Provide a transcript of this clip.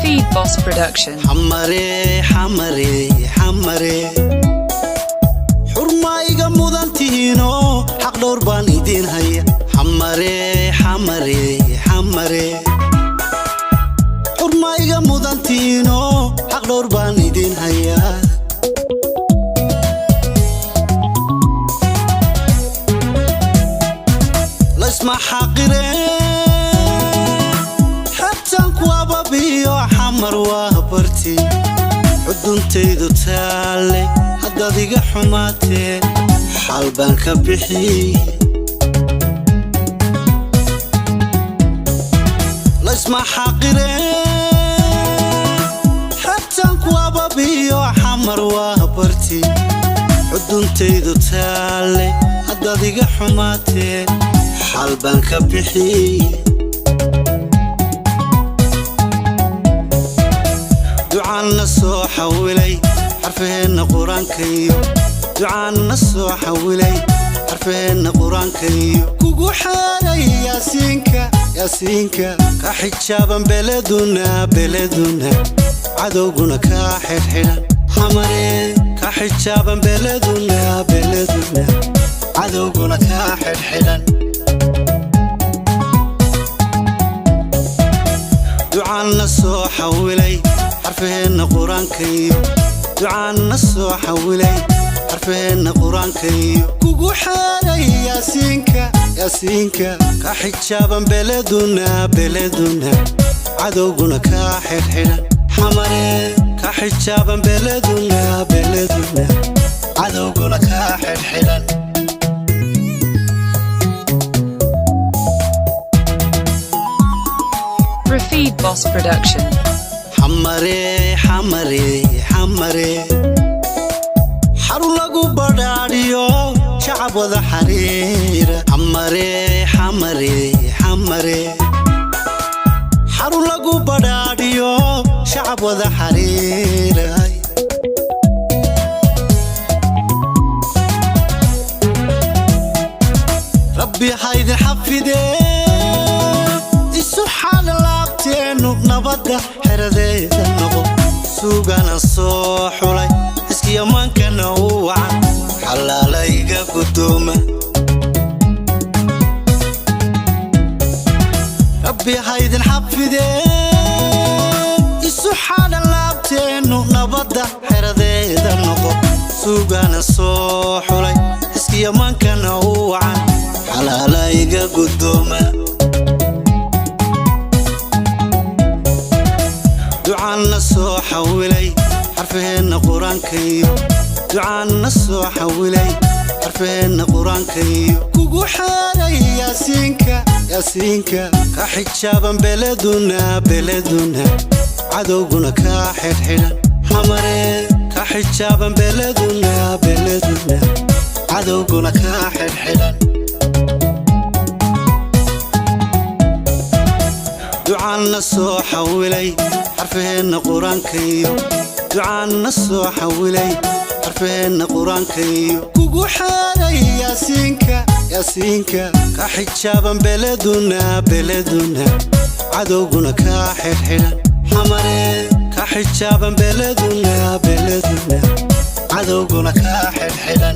Rafid Boss Production. Xamare, Xamare, Xamare, xurmaa iga mudan tihiinoo xaq dhowr baan idiin haya. Xamare, Xamare, Xamare, xurmaa iga mudan tihiinoo xaq dhowr baan idiin hayaa. Laysma xaqiree, xebtaan ku ababiyo, Xamar waa barti xuduntaydu taalle. Haddaad iga xumaatee, xaal baan ka bixi. Laysma xaqiree, xebtaan ku ababiyo, Xamar waa barti xuduntaydu taalle. Haddaad iga xumaatee, xaal baan ka bixi. Ducaanna soo xawilay xarfaheenna qur-aankayo, ducaanna soo xawilay xarfaheenna qur-aankayo, kugu xeeray Yaasiinka, Yaasiinka, ka xijaaban beleduna, beleduna, cadowguna kaa xidhxidhan. Xamare, ka xijaaban beleduna, beleduna, cadowguna kaa xidhxidhan. Ducaanna soo xawilay xarfaheenna qur-aankayo, ducaanna soo xawilay xarfaheenna qur-aankayo, kugu xeeray Yaasiinka, Yaasiinka, ka xijaaban beleduna, beleduna, cadowguna kaa xidhxidhan. Xamare, ka xijaaban beleduna, beleduna, cadowguna kaa xidhxidhan. Rafid Boss Production. Xamare, Xamare, Xamare, xarun lagu badhaadhiyo, shacab wada xariira. Xamare, Xamare, Xamare, xarun lagu badhaadhiyo, shacab wada xariira. Rabbi haydin xafidee, isu xaala laabteennu nabadda xeradeeda noqo. Suugana soo xulay, iskiyamaankana u wacan, xalaalayga guddooma. Rabbi haydin xafidee, isu xaala laabteennu nabadda xeradeeda noqo. Suugana soo xulay, iskiyamaankana u wacan, xalaalayga guddooma. Ducaanna soo xawilay xarfaheenna qur-aankayo, ducaanna soo xawilay xarfaheenna qur-aankayo, kugu xeeray Yaasiinka, Yaasiinka, ka xijaaban beleduna, beleduna, cadowguna kaa xidhxidhan. Xamare, ka xijaaban beleduna, beleduna, cadowguna kaa xidhxidhan. Ducaanna soo xawilay xarfaheenna qur-aankayo, ducaanna soo xawilay xarfaheenna qur-aankayo, kugu xeeray Yaasiinka, Yaasiinka, ka xijaaban beleduna, beleduna, cadowguna kaa xidhxidhan. Xamare, ka xijaaban beleduna, beleduna, cadowguna kaa xidhxidhan.